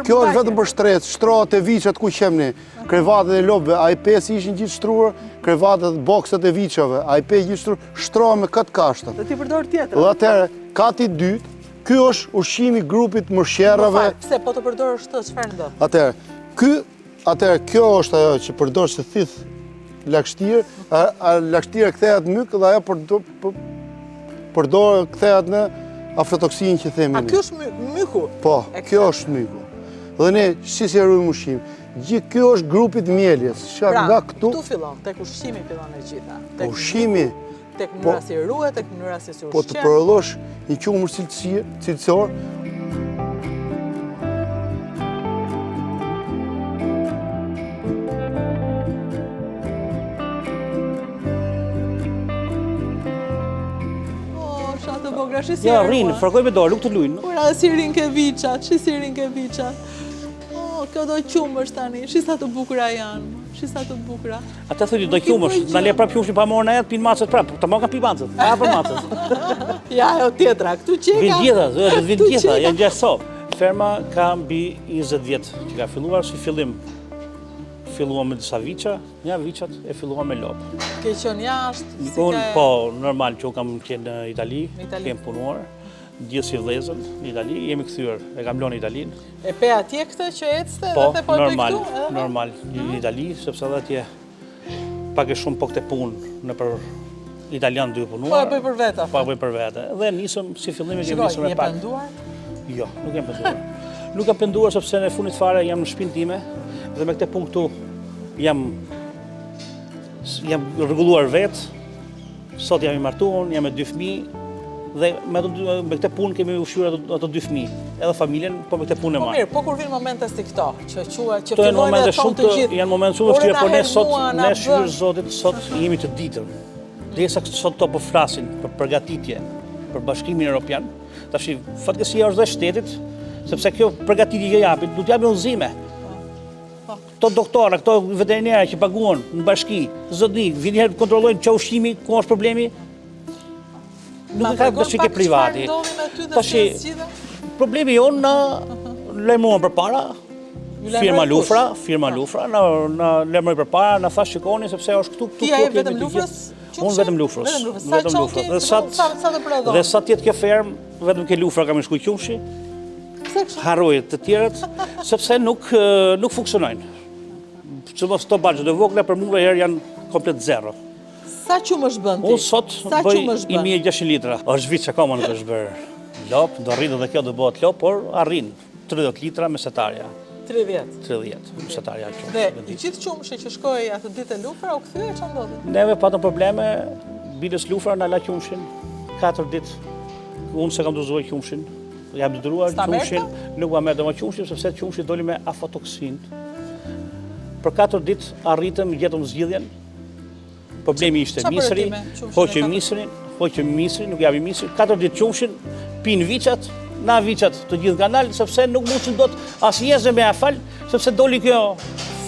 Kjo është vetëm për shtresë, shtrohet te viçat ku qemë ne, krevatet e lopëve, a i pe si ishin gjithë shtruar, krevatet, bokset e viçave, a i pe gjithë shtruar, shtrohen me këtë kashtën. Dhe ti përdor tjetër. Dhe atëherë, kati i dytë, ky është ushqimi i grupit mëshjerrave. Më fal, pse po të përdorësh këtë, çfarë ndodh? Atëherë, ky Atëherë, kjo është ajo që përdor se thith lagështirë, a lagështira kthehet myk dhe ajo përdor kthehet në aflatoksinë që themi ne. A kjo është myku? Po, kjo është myku. Dhe ne, si si e ruajmë ushqim? Gjithë kjo është grupit mjeljes. Pra, nga këtu... këtu fillon, tek ushqimi fillon e gjitha. Tek ushqimi, Tek mënyra po, si ruhet, tek mënyra si si ushqen. Po të prodhosh një qumësht cilësor, Ja, rrinë, fërkoj me dorë, nuk të lujnë. Ura, si rrinë ke viçat, shi si rrinë ke viçat. Oh, kjo do qumësht tani, shi sa të bukura janë, shi sa të bukura. Ata thonë do qumësht, na le prapë qumështin pa marrë ne, pinë macet prapë, të marrë ka pi macet, pa për macet. Ja, ajo tjetra, këtu qeka. Vin gjitha, do të vin gjitha, janë gjashtë sop. Ferma ka mbi 20 vjet që ka filluar si fillim. Filluam me disa viça, nga viçat e filluam me lopë. Ke qenë jashtë, si ke... Po, normal që unë kam qenë në Itali, kem punuar. Gjithë si vëllezër në Itali, jemi kthyer, e kam lënë Italinë. E pe atje këtë që ecte po, dhe the po e bëj këtu? Po, normal, në Itali, sepse edhe atje pak e shumë po këtë punë nëpër italian duke punuar. Po e bëj për vete. Po e bëj për vete. Dhe nisëm si fillim e kemi nisur me pak. Shiko, je penduar? Jo, nuk jam penduar. Nuk jam penduar sepse në fundit fare jam në shpinë time dhe me këtë punë këtu jam jam rregulluar vetë, Sot jam i martuar, jam me dy fëmijë dhe me ato me këtë punë kemi ushqyer ato, ato dy fëmijë, edhe familjen, po me këtë punë e po marr. Po mirë, po kur vijnë momente si këto, që quhet që fillojnë të thonë të gjithë. Janë momente shumë të vështira, por ne sot ne shyqyr Zotit sot jemi të ditur. Derisa sot këto po flasin për përgatitje për Bashkimin Evropian, tash fatkeqësia është dhe shtetit, sepse kjo përgatitje që japin, do të japin udhëzime. Po. Këto doktora, këto veterinera që paguhen në bashki, zotni, vijnë një herë kontrollojnë ça ushqimi, ku është problemi? Nuk e ka të ke privati. Tashi, problemi jonë na lajmëruan përpara, firma Lufra, firma po. Lufra, na, na lajmëroi përpara, na tha shikoni sepse është këtu, këtu, këtu, vetëm Lufrës? Unë vetëm Lufrës. Vetëm Lufrës. Vetëm Lufrës. Dhe sa sa të prodhon? Dhe sa të jetë kjo fermë, vetëm ke Lufra ka me shku qumshi. Pse kështu? Harroje të tjerët, sepse nuk nuk funksionojnë. Sidomos këto baxhot e vogla për mua herë janë komplet zero. Sa qumësht bën ti? Unë sot bëj 1600 litra. Është viç akoma nuk është bërë lopë, do rritet dhe kjo do bëhet lopë, por arrin 30 litra mesatarja. 30. 30, mesatarja qumësht. Dhe i gjithë qumështi që shkoi atë ditë te Lufra, u kthye, ça ndodhi? Neve patëm probleme, biles Lufra na la qumështin, 4 ditë, unë s'e kam dorëzuar qumështin, Jam detyruar qumështin, nuk ma merrte më qumështin, sepse qumështi doli me aflatoksinë. Për 4 ditë arritëm, gjetëm zgjidhjen. Problemi ishte misri, hoqëm misrin, hoqëm misrin, nuk japim misrin, 4 ditë qumështin, pinë viçat, na viçat të gjithë kanal, sepse nuk mundshim dot as njerëzve me ia fal, sepse doli kjo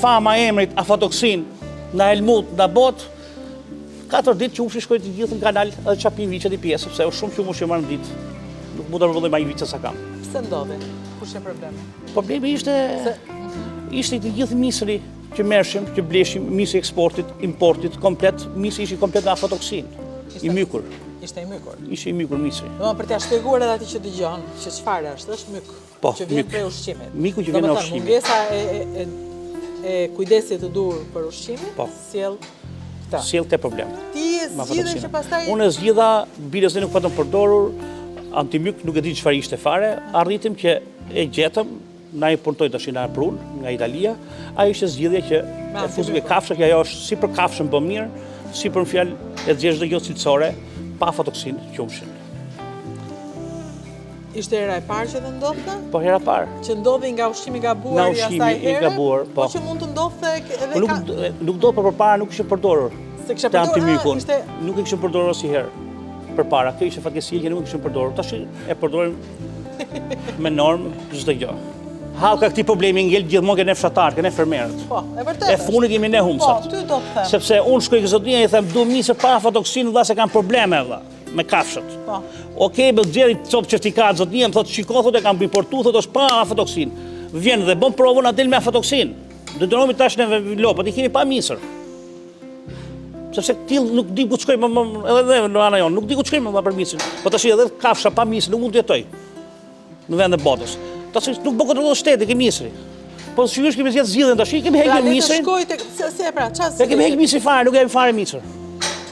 fama e emrit aflatoksinë, na helmut, na bëtë, Katër ditë qumështi shkoi të gjithë në kanal edhe ça pinë viçat një pjesë, sepse është shumë qumësht që marr në ditë. Nuk mund ta përballoj më aq viça sa kam. Pse ndodhi? Kush është problemi? Problemi ishte Se... ishte të gjithë misri që merrshim, që bleshim, misri eksportit, importit, komplet, misri ishte komplet me aflatoksinë, i mykur. Ishte i mykur. Ishte i mykur misri. Do për t'ia shpjeguar edhe atij që dëgjon, që çfarë është, është myk. Po, që vjen prej ushqimit. Myku që vjen nga ushqimi. Mungesa e, e, e kujdesit të duhur për ushqimin, po. sjell këtë. Sjell këtë problem. Ti e zgjidhe që pastaj... Unë e zgjidha, biles ne nuk patëm përdorur, antimyk nuk e di çfarë ishte fare, arritëm që e gjetëm, na i punëtoi tash na e prunë nga Italia, ajo ishte zgjidhja që e fusim ke kafsha, që ajo është si për kafshën bën mirë, si për fjalë e nxjerr çdo gjë cilësore, pa aflatoksinë qumshin. Ishte hera e parë që të ndodhte? Po hera e parë. Që ndodhi nga ushqimi i gabuar i asaj here? Nga ushqimi i gabuar, po. Po që mund të ndodhte edhe po nuk, ka... Nuk do, por përpara nuk ishte përdorur. S'e kishe përdorur, ah, ishte... Nuk e kishim përdorur asnjëherë. Përpara, kjo ishte fatkeqësia që nuk e kishim përdorur. Tash e përdorim me normë çdo gjë. Hallka këtij problemi ngel gjithmonë ke ne fshatarët, ke ne fermerët. Po, e vërtetë. E fundit jemi ne humbësat. Po, ty do të them. Sepse unë shkoj ke zotnia i them du misër pa aflatoksinë vëlla se kam probleme vëlla. me kafshët. Po. Okej, më nxjerr copë certifikatë zotnia, më thotë shiko thotë e kam importu, thotë është pa aflatoksinë. Vjen dhe bën provën, na del me aflatoksinë. Detyrohemi tash ne lopët, i kemi pa misër. Sepse till nuk di ku të shkojmë më, edhe ne në ana jonë, nuk di ku të shkojmë më për misrin. Po tash edhe kafsha pa misër nuk mund të jetojë në vende botës. Tash nuk bën kontroll shteti ke misri. Po sigurisht kemi zgjedhë zgjidhjen tash, kemi pra, hequr misrin. Pra, shkoj tek si, si e pra, çfarë? Ne kemi hequr misrin fare, nuk kemi fare misër.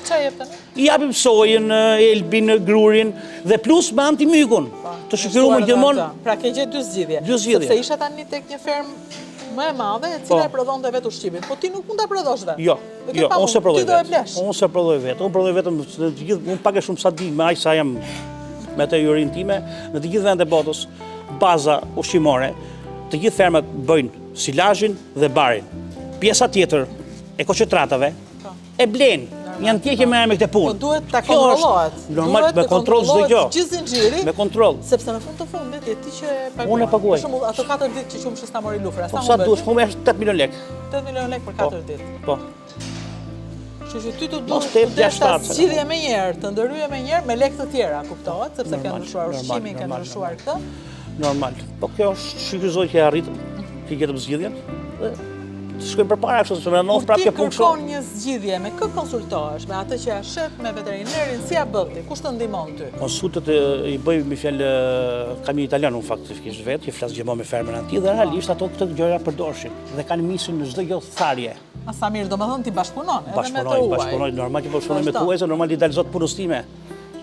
Çfarë jep tani? I japim sojën, elbin, grurin dhe plus me antimykun. Po, të shukiruar gjithmonë. Pra ke gjetë dy zgjidhje. Dy zgjidhje. Sepse isha tani tek një fermë më e madhe, e cila po. e prodhonte vetë ushqimin. Po ti nuk mund ta prodhosh vetë. Jo. Jo, unë s'e prodhoj vetë. Unë s'e prodhoj vetë. Unë prodhoj vetëm në të gjithë, unë pak e shumë sa di, me aq sa jam me atë njohurinë time, në të gjithë vendet e botës, baza ushqimore, të gjithë fermat bëjnë silazhin dhe barin. Pjesa tjetër e koncentratave po. e blejnë. Janë tjerë që merren me këtë punë. Po duhet ta kontrollohet. Normal, me kontroll çdo gjë. Gjithë zinxhiri. Me kontroll. Sepse në fund të fundit je ti që e paguan. Unë e paguaj. Për shembull, ato 4 ditë që qumështi s'ta mori Lufra, po, sa humbet? Sa duhet, humbe është 8 milion lekë. 8 milion lekë për 4 po, ditë. Po. Kështu që ty t'u desh të ta zgjidhje menjëherë, të ndërhyje menjëherë me lekë të tjera, kuptohet, sepse ke ndryshuar ushqimin, ke ndryshuar këtë. Normal. Po kjo është shyqyr Zotit që e arritëm, që gjetëm zgjidhjen dhe të shkojmë përpara kështu se na ndodh prapë kjo punë kështu. Kur ti kërkon një zgjidhje, me kë konsultohesh, me atë që ja shet, me veterinerin, si ja bën ti, kush të ndihmon ty? Konsultat i bëj me fjalë kam një italian unë faktikisht vetë, që flas gjithmonë me fermën aty dhe realisht ato këtë gjëra përdorshin dhe kanë misrin në çdo gjë tharje. A sa mirë, domethënë ti bashkëpunon edhe me të huaj. Bashkëpunoj, normal që bashkëpunoj me të huaj, se normal i dal zot punës time.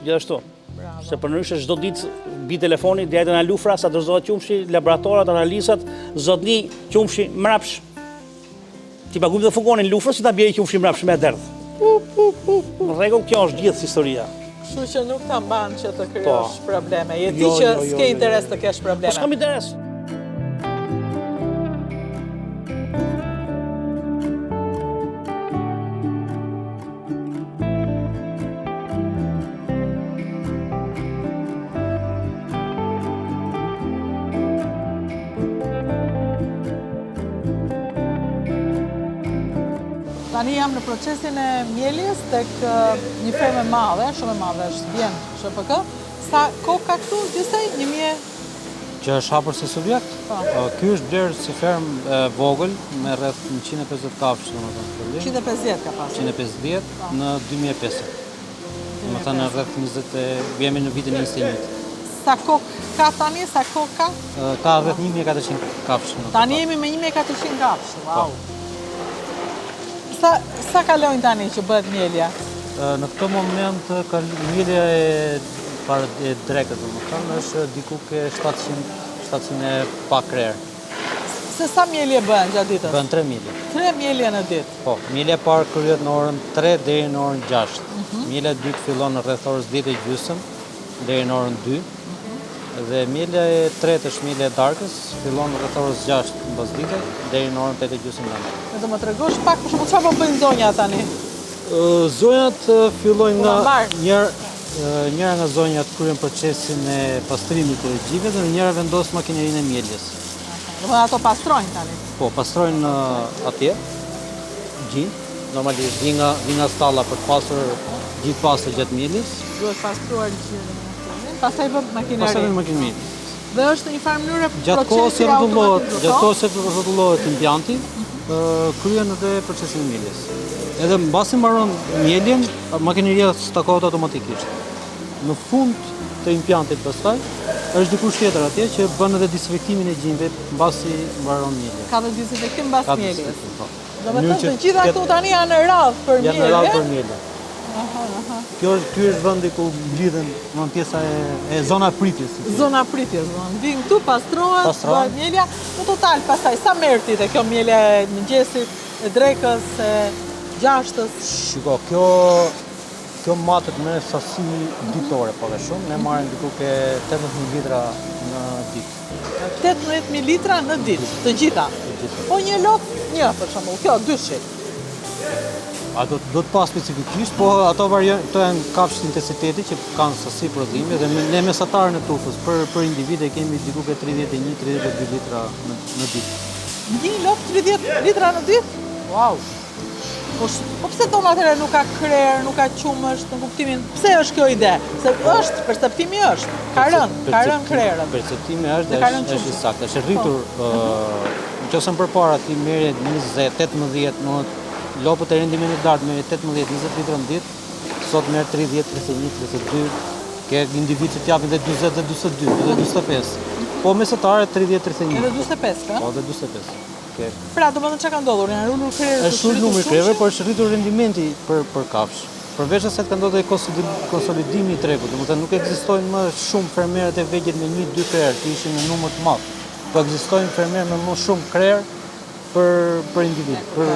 Gjithashtu. Bravo. Se përndryshe çdo ditë bi telefoni, deri te Lufra, sa dorëzohet qumshi, laboratorat, analizat, zotni, qumshi, mrapsh. T'i paguajmë dhe fugonin Lufrës, si ta bjerë qumshi mrapsh me derdh. Në rregull, kjo është gjithë historia. Kështu që nuk ta mban që të krijosh po. probleme. Je ti jo, që jo, jo, s'ke jo, interes të kesh probleme. Po s'kam interes. Tani jam në procesin e mjeljes tek një fermë e madhe, shumë e madhe është vjen SHPK. Sa kokë ka këtu gjithsej? 1000 Që është hapur si subjekt? Po. Ky është blerë si fermë e vogël me rreth 150 kafshë, domethënë. 150 ka pasur. 150 po. në 2005. Domethënë rreth 20 e jemi në vitin 21. Sa kokë ka tani, sa kokë ka? Ka rreth 1400 kafshë. Tani jemi me 1400 kafshë, po. wow. Sa, sa kalojnë tani që bëhet mjelja? Në këtë moment, mjelja e para e drekës, domethënë, është diku ke 700, 700 e pak krerë. Se sa mjelje bëhen gjatë ditës? Bëhen 3 mjelje. 3 mjelje në ditë? Po, mjelja e parë kryhet në orën 3 deri në orën 6. Mhm. Mjelja e dytë fillon në rreth orës 10 e gjysëm deri në orën 2. Mhm. Dhe mjelja e tretë është mjelja e darkës, fillon rreth orës 6 mbasdite deri në orën 8 e gjysmë nga Dhe do më tregosh pak për shembull çfarë po bëjnë zonjat tani? Zonjat fillojnë nga njëra njëra nga zonjat kryen procesin e pastrimit të gjive dhe njëra vendos makinerinë e mjeljes. Domethënë ato pastrojnë tani? Po, pastrojnë atje, gjinjtë, normalisht vijnë nga, vijnë nga stalla për të pasur gji të pastër gjatë mjeljes. Duhet pastruar gjinë, pastaj vë makinerinë. Pastaj vë makinerinë. Dhe është në një farë mënyre procesi i automatizëm. Gjatë kohës që rrotullohet impianti, mhm. kryen edhe procesin e mjeljes. Edhe mbasi mbaron mjeljen, makineria stakohet automatikisht. Në fund të impiantit pastaj, është dikush tjetër atje që bën edhe disinfektimin e gjinjve mbasi mbaron mjelja. Ka dhe disinfektim mbas mjeljes. Po. Domethënë të gjitha këto tani janë në radhë për mjelje. Janë në radhë për mjelje. Aha, aha. Kjo është, ky është vendi ku mblidhen, në pjesa e, e zona e pritjes. Zona e pritjes, do të vijnë këtu, pastrohet, bëhet mjelja. Në total pastaj sa merr ti te kjo mjelja e mëngjesit, e drekës, e gjashtës? Shiko, kjo Kjo matet me sasi ditore, pak a shumë, ne marrim diku ke 18.000 litra në ditë. 18.000 litra në ditë, të gjitha? Të gjitha. Po një lopë, një për shembull, kjo, dyshi. A do, do të pa specifikisht, po ato variojnë, këto janë kafshë të intensitetit që kanë sasi prodhimi dhe ne mesataren e tufës për, për individ e kemi diku ke 31-32 litra në, në ditë. Një lopë 30 litra në ditë? Wow! Po, po pse thonë atëherë nuk ka krerë, nuk ka qumësht, në kuptimin, pse është kjo ide? Se është, perceptimi është, ka rënë, ka rënë krerët. Perceptimi është dhe është, është i saktë, është rritur, po. në qoftë se më përpara ti merrje 20, 18, në lopët e rendimentit të lartë merrje 18, 20 litra në ditë, sot merr 30, 31, 32, ke individë që t'japin dhe 40 dhe 42, dhe 45. Po mesatare 30, 31. Edhe 45, ka? Po, dhe 45. Pra, domethënë çka ka ndodhur? Janë ulur krerët, është rritur numri i krerëve, por është rritur rendimenti për për kafshë. Përveç asaj ka ndodhur edhe konsolidimi i tregut, domethënë nuk ekzistojnë më shumë fermerët e vegjël me një, dy krerë që ishin në numër të madh. Po ekzistojnë fermerë me më shumë krerë për për individ, për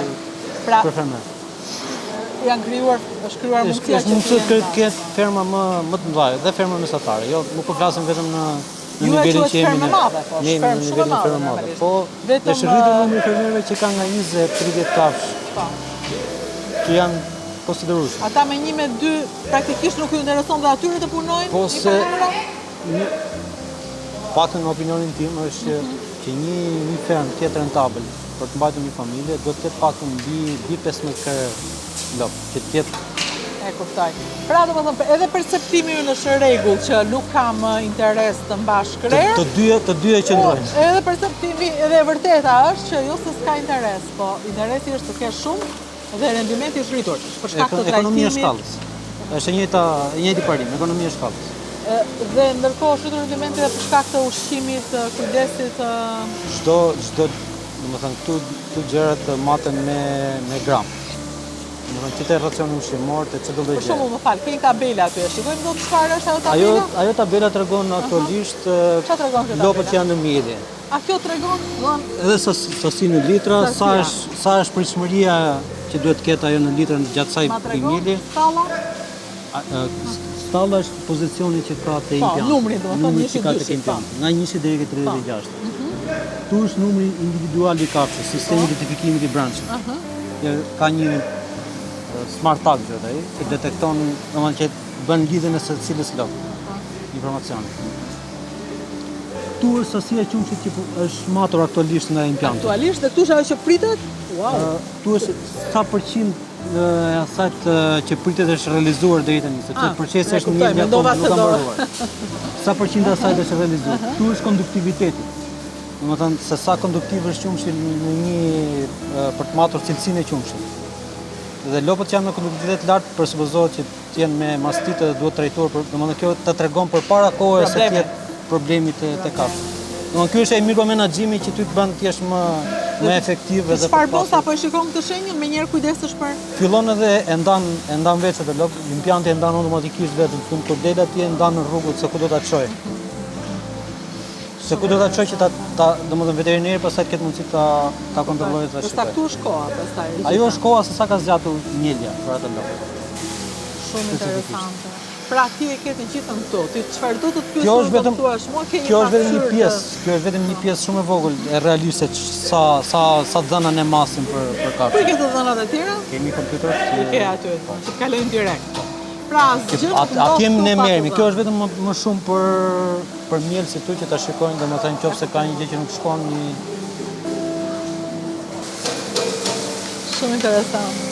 pra, për fermer. Janë krijuar, është krijuar mundësia që të ketë ferma më më të mëdha dhe ferma mesatare. Jo, nuk po flasim vetëm në në nivelin që jemi ne. Madhe, po, ne jemi në nivelin fermë e madhe. Po, vetëm është rritur numri i fermerëve që kanë nga 20, 30 kafshë. Po. Që janë konsiderueshme. Ata me një me dy praktikisht nuk ju intereson dhe atyre të punojnë? Po se një paktën në opinionin tim është që, mm -hmm. që një një fermë të jetë rentabël për të mbajtur një familje, duhet të ketë paktën mbi mbi 15 krerë lopë, që të jetë E kuptoj. Pra, domethënë, edhe perceptimi ynë është në rregull që nuk ka më interes të mbash krerë. Të dyja, të dyja qëndrojnë. Po, edhe perceptimi, edhe e vërteta është që jo se s'ka interes, po interesi është të kesh shumë dhe rendimenti është rritur. Për shkak të trajtimit. Ekonomia e shkallës. Është e njëjta, e njëjti parim, ekonomia e shkallës. Dhe ndërkohë është rritur rendimenti edhe për shkak të ushqimit, kujdesit. Çdo çdo, domethënë këtu këtu gjërat maten me me gram. Domethënë që te racioni ushqimor, te çdo lloj gjë. Për shembull, më fal, ke një tabelë aty, e shikojmë dot çfarë është ajo tabela? Ajo ajo tabela tregon aktualisht Çfarë tregon kjo tabela? Lopët që janë në mjelje. A kjo tregon, domethënë edhe sa sasi në litra, sa është sa është pritshmëria që duhet të ketë ajo në litra gjatë saj mjelje. Stalla? Stalla është pozicioni që ka te po, impianti. Po, numri, domethënë, njëshi ka te impianti. Po. Nga njëshi deri ke 36. Po. Mhm. Këtu është numri individual i kafshës, sistemi i identifikimit i brendshëm. Ka një smart tag quhet ai, që detekton, domethënë që bën lidhjen e secilës lopë. Informacioni. Këtu është sasia e qumështit që është matur aktualisht nga impianti. Aktualisht dhe këtu është ajo që pritet? Wow. Këtu është sa përqind e asaj që pritet është realizuar deri tani, sepse ah, procesi është një nga nuk ka mbaruar. Sa përqind e asaj është realizuar? Këtu është konduktiviteti. Domethënë se sa konduktiv është qumështi në një për të matur cilësinë e qumështit. Dhe lopët që janë me konduktivitet të lartë presupozohet që të jenë me mastit dhe duhet trajtuar për, domethënë kjo të tregon përpara kohe se të jetë problemi te te kafshët. Domethënë ky është ai mikromenaxhimi që ty të bën të jesh më më efektiv edhe çfarë bën sapo e shikon këtë shenjën, menjëherë kujdesesh për Fillon edhe e ndan e ndan vetë atë lopë, impianti e ndan automatikisht vetë në fund kur del atje e ndan në rrugët se ku do ta çojë. Se ku do ta çoj që ta, ta domethënë veterineri pastaj të ketë mundësi ta ta kontrollojë ta shikojë. Këtu është koha pastaj. Ajo është koha se sa ka zgjatur mjelja për atë lopë. Shumë interesante. Pra ti e ke të gjithën këtu. Ti çfarë do të të pyes, kjo është vetëm thuash, mua ke një Kjo është vetëm një pjesë, kjo është vetëm një pjesë shumë e vogël e realisht se sa sa sa të dhëna ne masim për për kafshë. Ku i ke të dhënat e tjera? Kemi kompjuter që ke aty, po. që të kalojnë direkt. Pra asgjë nuk ndodh. Atje ne merremi. Kjo është vetëm më, më shumë për për mjelësit këtu që ta shikojnë, domethënë nëse ka një gjë që nuk shkon një Shumë interesant.